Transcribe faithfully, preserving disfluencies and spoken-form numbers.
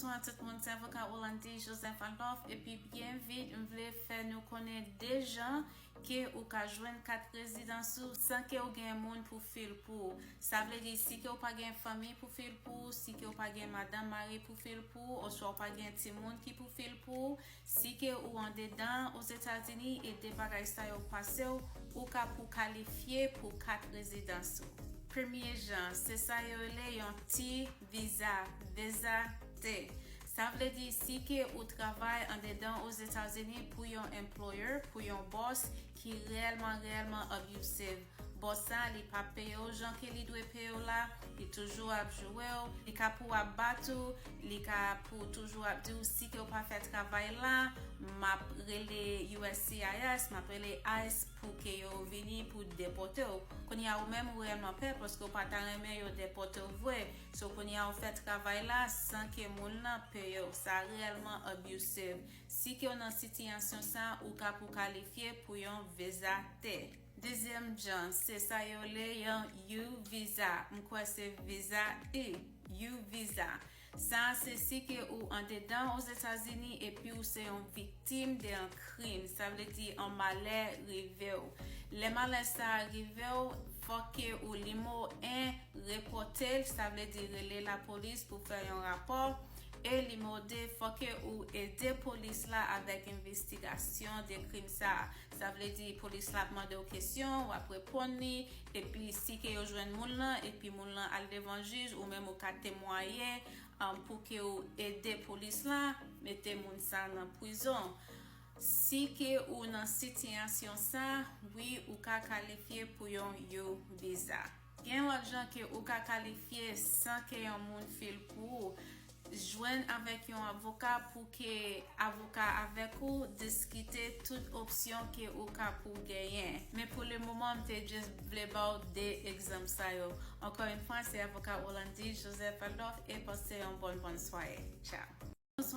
Bonjou tout moun, se avoka Rolandi Joseph Adolphe, epi byen vit, m vle fè nou konnen de jan ke ou ka jwenn kat rezidans ou san ke ou gen moun pou fil pou ou. Sa vle di, si ke ou pa gen fanmi pou fil pou ou, si ke ou pa gen madanm, mari pou fil pou ou, oswa ou pa gen timoun ki pou fil pou ou, si ke ou andedan Ozetazini e de bagay sa yo pase w, ou ka pou kalifye pou kat rezidans ou. Premye jan, se sa yo rele yon T viza, viza T. Sa vle di, si ke ou travay andedan Ozetazini pou yon employer, pou yon boss ki reyèlman, reyèlman abusive. Boss sa, li pa peye w jan ke li dwe peye w la, li toujou ap joure w, li ka pou ap bat ou, li ka pou toujou ap di w si ke w pa fè travay la, m ap rele U S C I S, m ap rele ice pou ke yo vini pou depòte w. Kounye a ou menm ou reyèlman pè paske w pa ta renmen yo depòte w vre. So kounye a ou fè travay la san ke moun nan peye w. Sa reyèlman abusive. Si ke w nan sitiyasyon sa, ou ka pou kalifye pou yon viza T. Dezyèm jan, se sa yo rele yon U viza. M kwè se viza U. U viza. Sa se si ke ou andedan Ozetazini epi ou se yon viktim de yon krim. Sa vle di yon malè rive w. Lè malè sa rive w, fòk ke ou nimewo en repòte l, sa vle di rele lapolis pou fè yon rapò. E nimewo de, fòk ke ou ede polis la avèk envestigasyon de krim sa. Sa vle di polis la ap mande w kesyon, w ap reponn li, epi si ke yo jwenn moun lan, epi moun lan al devan jij, ou menm ou ka temwaye, um, pou ke ou ede polis la mete moun sa nan prizon. Si ke ou nan sitiyasyon sa, wi, ou ka kalifye pou yon U viza. Gen lòt jan ke ou ka kalifye san ke yon moun fil pou ou. Jwenn avèk yon avoka pou ke avoka avèk ou diskite tout opsyon ke ou ka pou genyen. Men pou le moman, m te just vle ba w de egzanp sa yo. Ankò yon fwa, se avoka Rolandi Joseph Adolphe e pase yon bòn, bòn sware. Ciao. Bonjou